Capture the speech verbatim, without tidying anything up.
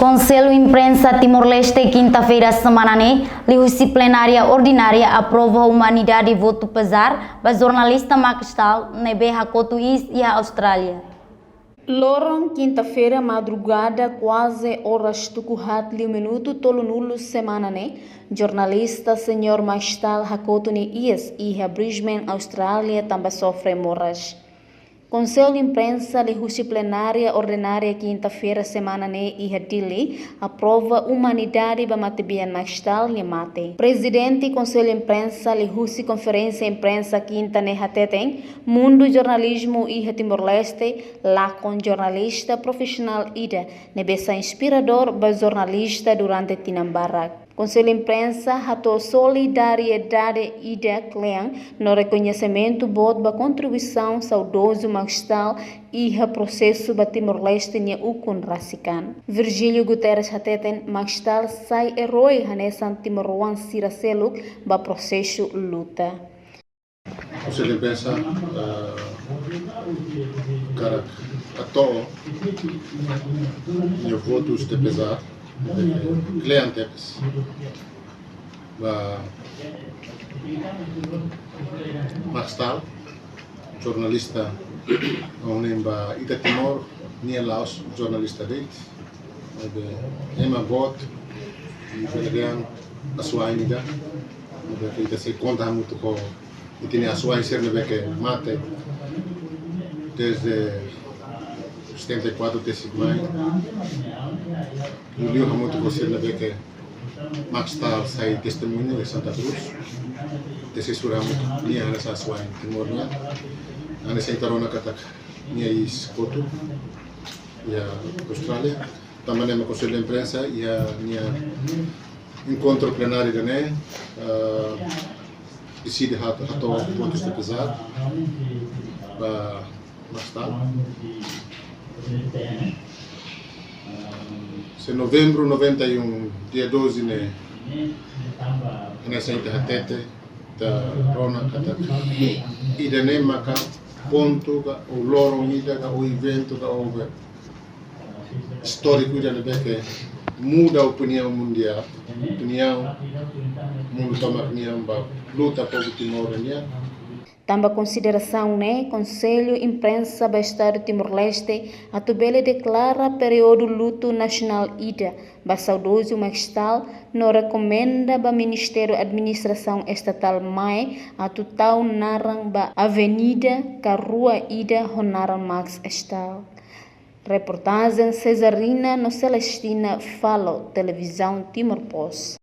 Konsellu Imprensa Timor-Leste, kinta-feira semana ne'e, liuhusi plenária ordinária, aprova unanimidade votu pezar ba jornalista Max Stahl, ne'ebé hakotu iis iha Austrália. Loron kinta-feira madrugada, kuaze oras tuku haat liu minutu tolunulu semana ne'e, jornalista señór Max Stahl hakotu nia iis iha Brisbane, Austrália, tanba sofre moras. Konsellu Imprensa liuhusi plenária ordinária kinta-feira semana ne'e iha Dili aprova unanimidade ba matebian Max Stahl nia mate. Prezidente Konsellu Imprensa liuhusi konferénsia imprensa kinta ne'e hateten, mundu jornalizmu iha Timor-Leste lakon jornalista profisionál ida ne'ebé sai inspiradór ba jornalista durante tinan barak. Konsellu Imprensa hato'o solidariedade ida kle'an no rekoñesimentu boot ba kontribuisaun saudozu Max Stahl iha prosesu ba Timor-Leste nia ukun rasik an. Virgílio Guterres hateten, Max Stahl sai erói hanesan timoroan sira seluk ba prosesu luta. Konsellu Imprensa, eh, hakarak hato'o nia votus de pezar, eh, kle'an tebes ba Max Stahl, jornalista, ohin ba ita Timor, nia la'ós jornalista de'it, maibé ema boot, i bele dehan asuwa'in ida, maibé ita sei konta hamutuk ho ita-nia asuwa'in sira ne'ebé ke mate desde setenta e quatro tesi mai. Liuliu hamutuk ho sira ne'ebé ke Max Stahl sai testemuña iha Santa Cruz. Ita sei sura hamutuk nia hanesan asuwa'in Timor nian. Hanesan ita rona katak nia iis kotu iha Austrália. Tanba ne'e mak Konsellu Imprensa iha nia enkontru plenáriu ida-ne'e, eh, deside hat-, hato'o votus de pezar ba Max Stahl. Se novembru noventa e um, dia doze ne'e, hanesan ita hatete, ita rona katak ida-ne'e maka pontu ka ou loron ida ka ou eventu ka ou be istóriku ida ne'ebé ke muda opiniaun mundiál, opiniaun mundu tomak nian ba luta povu Timor nian. Tanba konsiderasaun ne'e, Konsellu Imprensa ba Estadu Timor-Leste atu bele deklara períodu lutu nasionál ida ba saudozu Max Stahl no rekomenda ba Ministériu Administrasaun Estatál, MAE, atu tau naran ba avenida ka rua ida ho naran Max Stahl. Reportajen Cesarina no Celestina, Falo, Televizaun Timor Post.